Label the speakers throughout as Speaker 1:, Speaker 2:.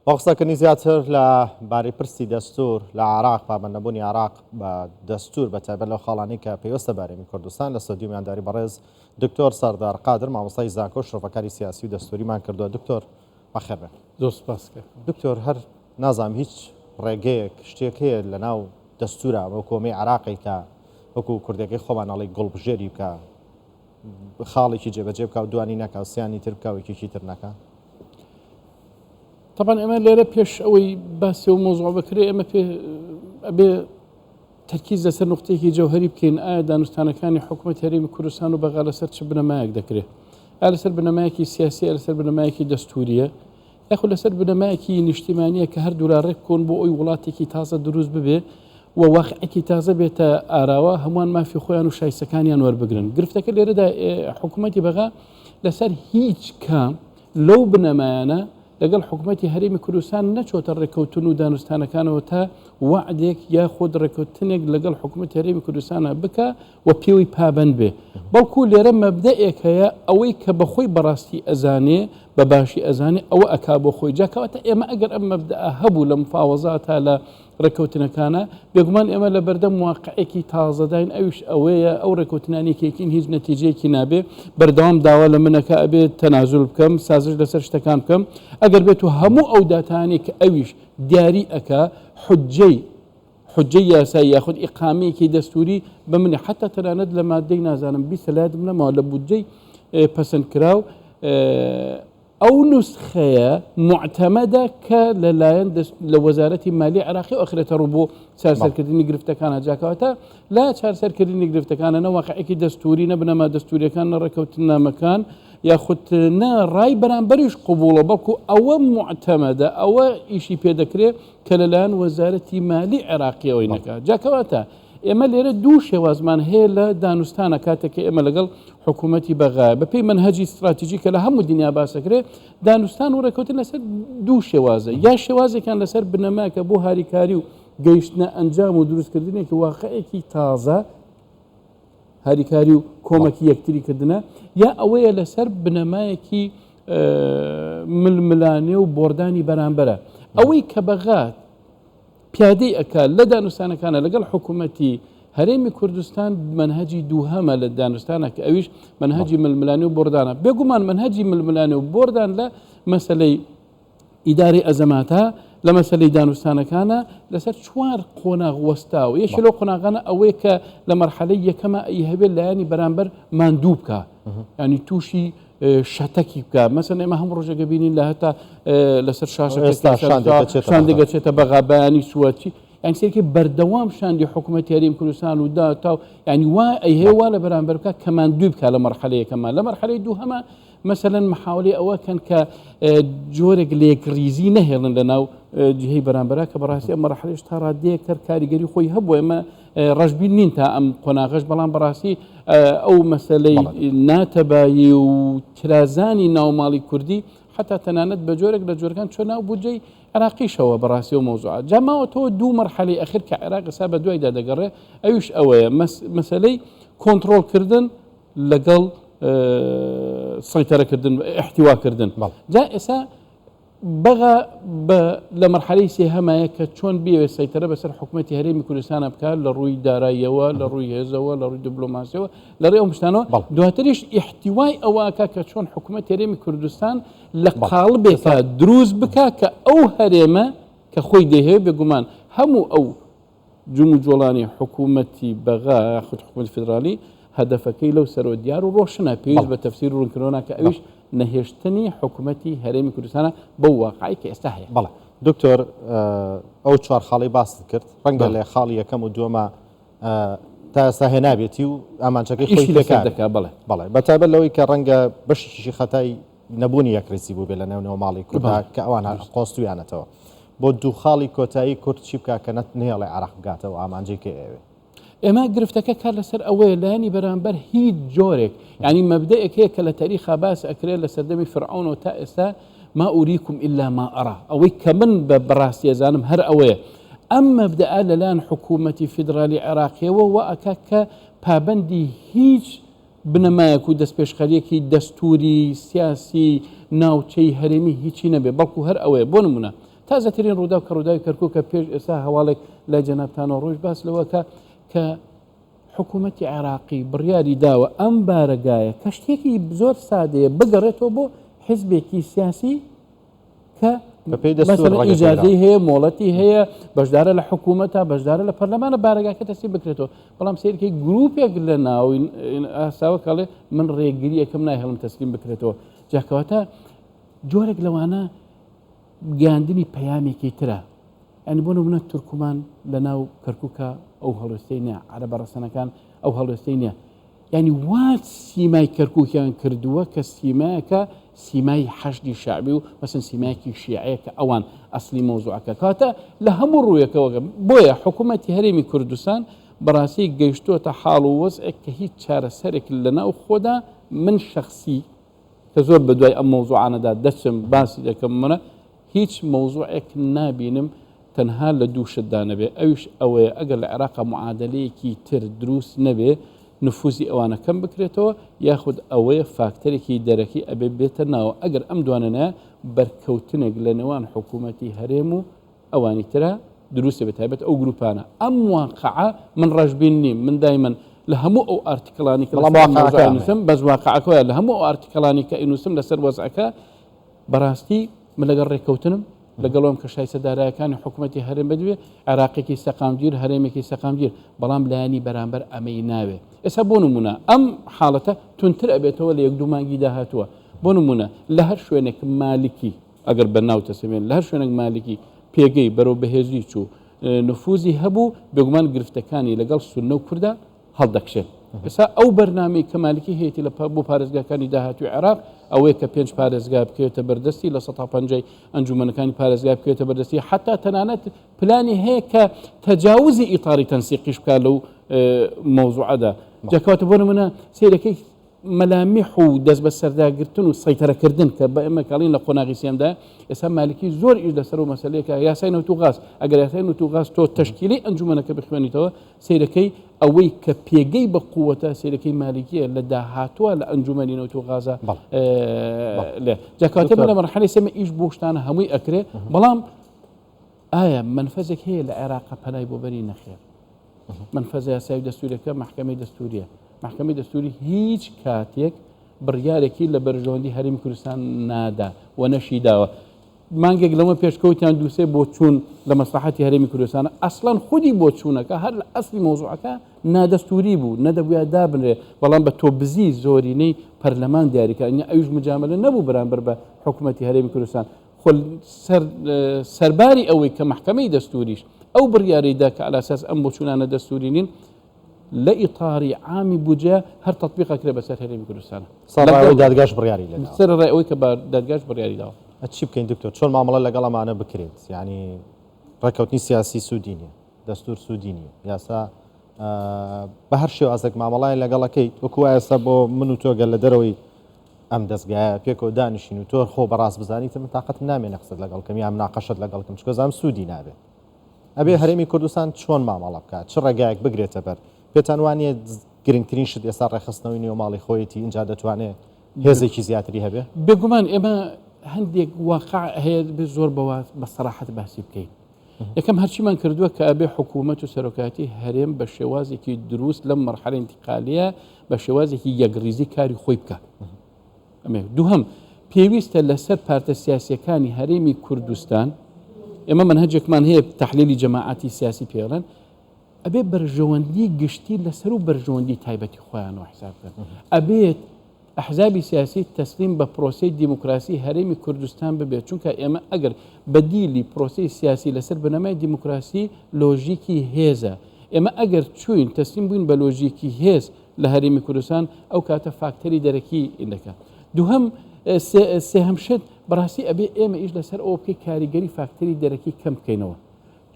Speaker 1: بۆ قسەکردنی زیاتر لە بارەی پرسی دەستور لە عێراق، پابەندنەبوونی عێراق بە دەستور بە تایبەت لەو خاڵانەی کە پەیوەستە بە هەرێمی کوردستان، لە ستۆدیۆ میوانداری بەڕێز دکتۆر سەردار قادر مامۆستای زانکۆ و شرۆڤەکاری سیاسی و دەستوریمان کردووە. دکتۆر بەخێر بێن.
Speaker 2: زۆر سپاس کاک.
Speaker 1: دکتۆر هەر نازانم هیچ ڕێگەیەک شتێک هەیە لە ناو دەستورا وەکو ئەمەی عێراقی کە وەکو کوردەکەی خۆمان ئەڵێ گوڵبژێری بکا خاڵێکی جێبەجێ بکا و دوانی نەکا و سیانی تر بکا و یەکێکی تر نەکا؟
Speaker 2: تەبعەن ئێمە لێرە پێش ئەوەی باسی ئەو مەوزوع بکرێ ئێمە پێ ئەبێ تەرکیز لەسەر نقطەیەکی جەوهری بکەین ئایا دانوستانەکانی حکوومەت هەرێمی کوردستان و بەغا لەسەر چ بنەمایەک دەکرێت ئا لەسەر بنەمایەکی سیاسی لەسەر بنەمایەکی دەستوریە یاخود لەسەر بنەمایەکی نیشتیمانیە کە هەردوولا ڕێک کۆن بۆ ئەوی وڵاتێکی تازە دروست ببێ و واقعێکی تازە بێتە ئاراوە هەمووان مافی خۆیان و شایستەکانیان وەربگرن گرفتەکە لێرەدا حکوومەتی بەغا لەسەر هیچ کام لەو بنەمایانە لەگەڵ حکومەتی هەرێمی کوردستان نەچۆتە ڕێککەوتن و دانوستانەکانەوە تا وەعدێک یاخود ڕێککەوتنێک لەگەڵ حکومەتی هەرێمی کوردستانە بکا و پێوەی پابەند بێ بەڵکو لێرە مەبدەئێک هەیە ئەوەی کە بەخۆی بەڕاستی ئەزانێ بە باشی ئەزانێ ئەوە ئەکا بۆ خۆی جا کەواتە ئێمە ئەگەر ئەم مەبدەئە هەبوو لە مفاوەزاتا لە ڕێککەوتنەکانە، بێگومان ئێمە لە بەردەم واقعێکی تازەداین ئەویش ئەوەیە ئەو ڕێککەوتنانەی کە یەکین هیچ نەتیجەیەکی نابێ، بەردەوام داوا لە منەکە ئەبێ تەنازول بکەم، سازش لەسەر شتەکان بکەم، ئەگەر بێت و هەموو ئەو داتانەی کە ئەویش دیاری ئەکا حوجەی حوجەی یاسایی یاخود ئیقامەیەکی دەستووری بە منی حەتا تەنانەت لە مادەی نازانم 20 لە یادم نەماوە لە بودجەی پەسەندکراو ئەو نوسخەیە موعتەمەدە کە لە لایەن لە وەزارەتی مالی عێراقی ئەخرێتە ڕوو بۆ چارەسەرکردنی گرفتەکانە جا کەواتە لە چارەسەرکردنی گرفتەکانە نە واقعێکی دەستوری نە بنەما دەستوریەکان نە ڕێکەوتنامەکان یاخود نە ڕای بەرامبەریش قبوڵە بەڵکو ئەوە موعتەمەدە ئەوە ئیشی پێ دەکرێت کە لەلایەن وەزارەتی مالی عێراقیەوەی نەکات جا کەواتە ئێمە لێرە دوو شێوازمان هەیە لە دانوستانە کاتێک کە ئێمە لەگەڵ حکوومەتی بەغایە بەپێی مەنهەجی ستراتیژی کە لە هەموو دنیا باسەکرێ دانوستان و ڕێککەوتن لەسەر دوو شێوازە یا شێوازێکیان لەسەر بنەماکە بۆ هاریکاری و گەیشتنە ئەنجام و دروستکردنێکی واقعێکی تازە هاریکاری و کۆمەکی یەکتری کردنە یا ئەوەیە لەسەر بنەمایەکی ململانێ و بۆردانی بەرامبەرە ئەوەی کە بەغات پیادەی ئەکا لە دانوستانەکانە لەگەڵ حکوومەتی هەرێمی کوردستان مەنهەجی دووهەمە لە دانوستانە کە ئەویش مەنهەجی ململانێ و بۆردانە بێگومان مەنهەجی ململانێ و بۆردان لە مەسەلەی ئیدارەی ئەزەماتە لە مەسەلەی دانوستانەکانە لەسەر چوار قۆناغ وەستاوە یەکێ لەو قۆناغانە ئەوەیە کە لە مەرحەلەی یەکەمە ئەیهەوێت لایەنی بەرامبەر ماندوو بکا ینی تووشی شەتەکی بکە مەسەن ئێمە هەموو ڕۆژێکە بینین لە هەتا لەسەر شاشەکە شاندێک دەچێتە بەغا بەیانی سووەچی یان سێکی بەردەوام شاندی حکوومەت هەریم کوردستان و داتا و ینی وا ئەی هەیە وا لە بەرامبەر بکە کەمان دووی بکە لە مەرحەلەیەکەمان لە مەرحەلەی دوو هەمە مەسەلەن محاولەی ئەوە کەن کە جۆرێک لە یەکڕیزی نەهێڵن لە ناو جهەی بەرامبەرا کە بەڕاستی ئەم مەرحەلەش تا ڕادەیەک هەر کاریگەری خۆی هەبوو ئێمە ڕەشبین نین تا ئەم قۆناغەش بەڵام بەڕاستی ئەو مەسەلەی ناتەبایی و ترازانی ناوماڵی کوردی حتا تەنانەت بە جۆرێک لە جۆرەکان چۆ ناو بودجەی عێراقیشەوە بەڕاستی ئەو مەوزوعە جا ماوەتەوە دوو مەرحەلەی ئەخیر کە عێراق ئێستا بە دوایدا دەگەڕێ ئەویش ئەوەیە مەسەلەی کۆنتڕۆڵکردن لەگەڵ سەیتەرەکردن ئیحتیواکردن جا ئێستا بەغا بە لە مەرحەلەی سێهەمایە کە چۆن بیەوێت سەیتەرە بەسەر حکومەتی هەرێمی کوردستانە بکات لە ڕووی داراییەوە لە ڕووی هێزەوە لە ڕووی دیبلۆماسیەوە لە ڕێ ئەو شتانەوە دواتریش ئیحتیوای ئەوەکە کە چۆن حکومەت هەرێمی کوردستان لە قاڵبێکا دروست بکا کە ئەو هەرێمە کە خۆی دەیهەوێت بێگومان هەموو ئەو جموجۆڵانی حکوومەتی بەغا یاخود حکوومەتی فیدراڵی هەدەفەکەی لەو سەرەوە دیار و ڕۆشنە، پێویست بە تەفسیر و ڕوونکردنەوە ناکات، ئەویش نەهێشتنی حکوومەتی هەرێمی کوردستانە بەو واقعەی کە ئێستا هەیە.
Speaker 1: بەڵێ دکتۆر ئەو چوار خاڵەی باست کرد ڕەنگە لە خاڵی یەکەم و دووەمە تا ئێستا هێنابێتی و ئامانجەکەی خۆی پێکا
Speaker 2: دەکات بەڵێ
Speaker 1: بەڵێ بە تایبەت لەوەی کە ڕەنگە بەشێکیشی خەتای نەبوونی یەکڕیزی بووبێ لە نێو نێوماڵی کوردا کە ئەوان قۆستویانەتەوە بۆ دوو خاڵی کۆتایی کورد چی بکا کە نەت نەهێڵێ عێراق بگاتە ئەو ئامانجەی کە ئەیەوێ؟
Speaker 2: ئێمە گرفتەکە کار لەسەر ئەوەیە لایەنی بەرامبەر هیچ جۆرێک یعنی مەبدەئێک هەیە کە لە تاریخا باس ئەکرێت لە سەردەمی فرعونەوە تا ئێستا ما ئوریکم ئیلا ما ئەرا ئەوەی کە من بە بەڕاستی ئەزانم هەر ئەوەیە ئەم مەبدەئە لەلایەن حکوومەتی فیدرالی عێراقیەوە وا ئەکا کە پابەندی هیچ بنەمایەک و دەستپێشخەرییەکی دەستووری، سیاسی، ناوچەی، هەرێمی هیچی نەبێ، بەڵکو هەر ئەوەیە، بۆ نموونە تازەترین ڕووداو کە ڕووداوی کەرکووکە پێش ئێستا هەواڵێک لای جەنابتانەوە ڕۆیشت باس لەوە کە کە حکوومەتی عێراقی بڕیاری داوە ئەم بارەگایە کە شتێکی زۆر سادەیە بگەڕێتەوە بۆ حزبێکی سیاسی کە مەسەلەن ئیجازەی هەیە مۆڵەتی هەیە بەشدارە لە حکوومەتە بەشدارە لە پەرلەمانە بارەگاکە تەسلیم بکرێتەوە بەڵام سیرکەی گروپێک لە ناوی ئاساوە کەڵێ من ڕێگریەکەم ناهێڵم تەسلیم بکرێتەوە جاکەواتە جۆرێک لەوانە گەیاندنی پەیامێکی ترە ئەنی بۆ نمونە تورکمان لە ناو کەرکووکە ئەو هەڵوێستەی نیە عەرەبە ڕەسەنەکان ئەو هەڵوێستەی نیە یانی وا سیمای کەرکوکیان کردووە کە سیمایەکە سیمای حەشدی شەعبی و مەسن سیمایەکی شیعەیە کە ئەوان ئەسلی مەوزوعەکە کاتە لە هەموو ڕوویەکەوە بۆیە حکوومەتی هەرێمی کوردستان بەڕاستی گەیشتووەتە حاڵ و وەزعێک کە هیچ چارەسەرێک لەناو خۆدا من شەخسی کە زۆر بەدوای ئەم مەوزوعانەدا دەچم باسی دەکەم منە هیچ مەوزوعێک نابینم تەنها لە دوو شتدا نەبێ ئەویش ئەوەیە ئەگەر لە عێراقا معادەلەیەکی تر دروست نەبێ نفوزی ئەوانە کەم بکرێتەوە یاخود ئەوەیە فاکتەرێکی دەرەکی ئەبێ بێتە ناوە ئەگەر ئەم دوانە نایە بەرکەوتنێک لە نێوان حکوومەتی هەرێم و ئەوانی ترا دروستە بە تایبەت ئەو گروپانە ئەم واقعە من ڕەشبین نیم من دایمەن لە هەموو ئەو article انی کە لەسەر ئەم مەوزوعە ئەنووسم بەس واقعەکەیە لە هەموو ئەو article انی کە ئەنووسم لەسەر وەزعەکە بەڕاستی من لەگەڵ ڕێککەوتنم لەگەڵم کە شایستە دارایەکانی حکوومەتی هەرێم بدوێ عێراقێکی سەقامگیر هەرێمێکی سەقامگیر بەڵام لایەنی بەرامبەر ئەمەی ناوێ ئێستا بۆ نمونە ئەم حاڵەتە تونتر ئەبێتەوە لە یەک دوو مانگی داهاتووە بۆ نمونە لە هەر شوێنێک مالکی ئەگەر بە ناو تەسەوێن لە هەر شوێنێک مالکی پێگەی بەرەو بەهێزی چوو نفوزی هەبوو بێگومان گرفتەکانی لەگەڵ سوننە و کوردا هەڵدەکشێن. ئێستا ئەو بەرنامەی کە مالکی هەیەتی لە بۆ پارێزگاکانی داهاتووی عێراق ئەوەیە کە پێنج پارێزگا بکەوێتە بەردەستی لە 150 ئەنجومەنەکانی پارێزگا بکەوێتە بەردەستی حتا تەنانەت پلانی هەیە کە تەجاوزی ئیتاری تەنسیقیش بکات لەو مەوزوعەدا جا کەواتە بۆ نمونە سەیرەکەی مەلامیح و دەست بەسەرداگرتن و سەیتەرەکردن کە بە ئێمە کاڵین لە قۆناغی سێمدا ئێستا مالکی زۆر ئیش لەسەر و مەسلەیەکە یاسای نەوت و غاز ئەگەر یاسای نەوت و غاز تۆ تەشکیلی ئەنجومەنەکە بخوێنیتەوە سەیرەکەی ئەوەی کە پێگەی بە قووەتە سەیرەکەی مالکیە لە داهاتوە لە ئەنجومەنی نەوت و غازە لێ جاکاتە لە مەرحەلەی سێمە ئیش بۆ شتانە هەمووی ئەکرێ بەڵام ئایا منفەزێک هەیە لە عێراق پەنای بۆ بەری نەخێر مەنفەزە یاسایی و دەستوریەکە مەحکەمەی دەستوریە مەحکەمەی دەستوری هیچ کاتێک بڕیارێکی لە بەرژەوەندی هەرێمی کوردستان نادا و نەشی داوە مانگێک لەمە پێشکەوتیان دووسێ بۆ چوون لە مەسلحەتی هەرێمی کوردستانە ئەسڵەن خودی بۆ چوونەکە هەر لە ئەسلی مەوزوعەکە نادەستوری بوو نەدەبووە دابنرێ بەڵام بە تۆبزی زۆرینەی پەرلەمان دیاریکە ئەویش مجاملە نەبوو بەرامبەر بە حکوومەتی هەرێمی کوردستان خۆ سەرباری ئەوەی کە مەحکەمەی دەستوریش ئەو بڕیارەی دا کە عەلاساس ئەم بۆچوونانە دەستوری نین لە ئیتاری عامی بودجە هەر تەتبیق ئەکرێ بەسەر هەرێمی کوردستانە.
Speaker 1: سەرەڕای ئەوەی دادگاش بڕیاری لێ داوە.
Speaker 2: سەرەڕای ئەوەی کە دادگاش بڕیاری داوە.
Speaker 1: چی بکەین دکتۆر؟ چۆن مامەڵە لەگەڵ ئەمانە بکرێت؟ یانی ڕێککەوتنی سیاسی سوودی نییە، دەستوور سوودی نییە، یاسا بە هەر شێوازێک مامەڵای لەگەڵەکەیت وەکو ئێستا بۆ من و تۆ گەر لە دەرەوەی ئەم دەزگایە پێکەوە دانیشین و تۆ خۆ بەڕاست بزانیت من تاقەتم نامێنێ قسەت لەگەڵ کەم یا مناقەشەت لەگەڵ کەم چونکە زانم سوودی نابێت ئەبێ هەرێمی کوردستان چۆن مامەڵە بکات چ ڕێگایەک بگرێتە بەر پێتان وانە گرنگترین شت ئێستا ڕێکخستنەوەی نێو ماڵی خۆیەتی اینجا دەتوانێت هێزێکی زیاتری هەبێ
Speaker 2: بێگومان ئێمە هەندێک واقع هەیە زۆر بەوە بە سەراحەت باسی بکەین یەکەم هەرچیمان کردووە کە ئەبێ حکوومەت و سەرۆکایەتی هەرێم بە شێوازێکی دروست لەم مەرحەلە ئینتیقالیە بە شێوازێکی یەکڕیزی کاری خۆی بکە ئەمێ دووهەم پێویستە لەسەر پارتە سیاسیەکانی هەرێمی کوردستان ئێمە مەنهەجێکمان هەیە تحلیلی جەماعەتی سیاسی پێڵێن ئەبێ بەرژەوەندی گشتی لەسەر و بەرژەوەندی تایبەتی خۆیانەوە حساب بکەن ئەبێت ئەحزابی سیاسی تەسلیم بە پرۆسەی دیموکراسی هەرێمی کوردستان ببێت، چونکە ئێمە ئەگەر بەدیلی پرۆسەی سیاسی لەسەر بنەمای دیموکراسی لۆژیکی هێزە، ئێمە ئەگەر چووین تەسلیم بووین بە لۆژیکی هێز لە هەرێمی کوردستان ئەو کاتە فاکتەری دەرەکی دەکات. دووهەم سێهەم شت بەڕاستی ئەبێ ئێمە ئیش لەسەر ئەوە بکەین کاریگەری فاکتەری دەرەکی کەم بکەینەوە.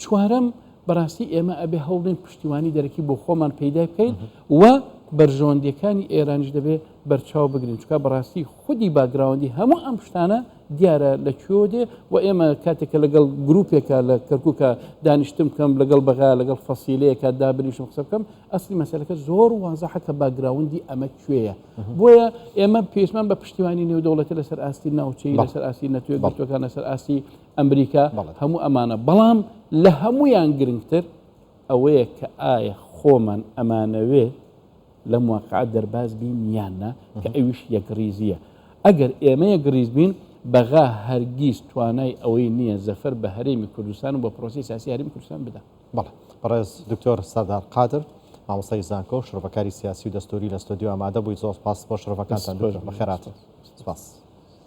Speaker 2: چوارەم، بەڕاستی ئێمە ئەبێ هەوڵدەین پشتیوانی دەرەکی بۆ خۆمان پەیدای بکەین و بەرژەوەندیەکانی ئێرانیش دەبێ بەرچاو بگرین چونکە بەڕاستی خودی background ی هەموو ئەم شتانە دیارە لە کوێوە دێ و ئێمە کاتێک کە لەگەڵ گروپێکە لە کەرکووکە دانیشتم بکەم لەگەڵ بەغا لەگەڵ فەسیلەیەکە دابنیشم قسە بکەم ئەسلی مەسەلەکە زۆر وازحە کە background ی ئەمە کوێیە بۆیە ئێمە پێویستمان بە پشتیوانی نێودەوڵەتی لەسەر ئاستی ناوچەی لەسەر ئاستی نەتەوە یەکگرتووەکان لەسەر ئاستی ئەمریکا هەموو ئەمانە بەڵام لە هەمویان گرنگتر ئەوەیە کە ئایا خۆمان ئەمانەوێ لەم واقعە دەرباز بین یان نا کە ئەویش یەکڕیزییە. ئەگەر ئێمە یەکڕیز بین، بەغا هەرگیز توانای ئەوەی نییە زەفەر بە هەرێمی کوردستان و بە پرۆسەی سیاسی هەرێمی کوردستان بدا.
Speaker 1: بەڵێ بەڕێز دکتۆر سەردار قادر مامۆستای زانکۆ شرۆڤەکاری سیاسی و دەستوری لە ستۆدیۆ ئامادە بوویت زۆر سپاس بۆ شرۆڤەکانتان دکتۆر بەخێرهاتن سپاس.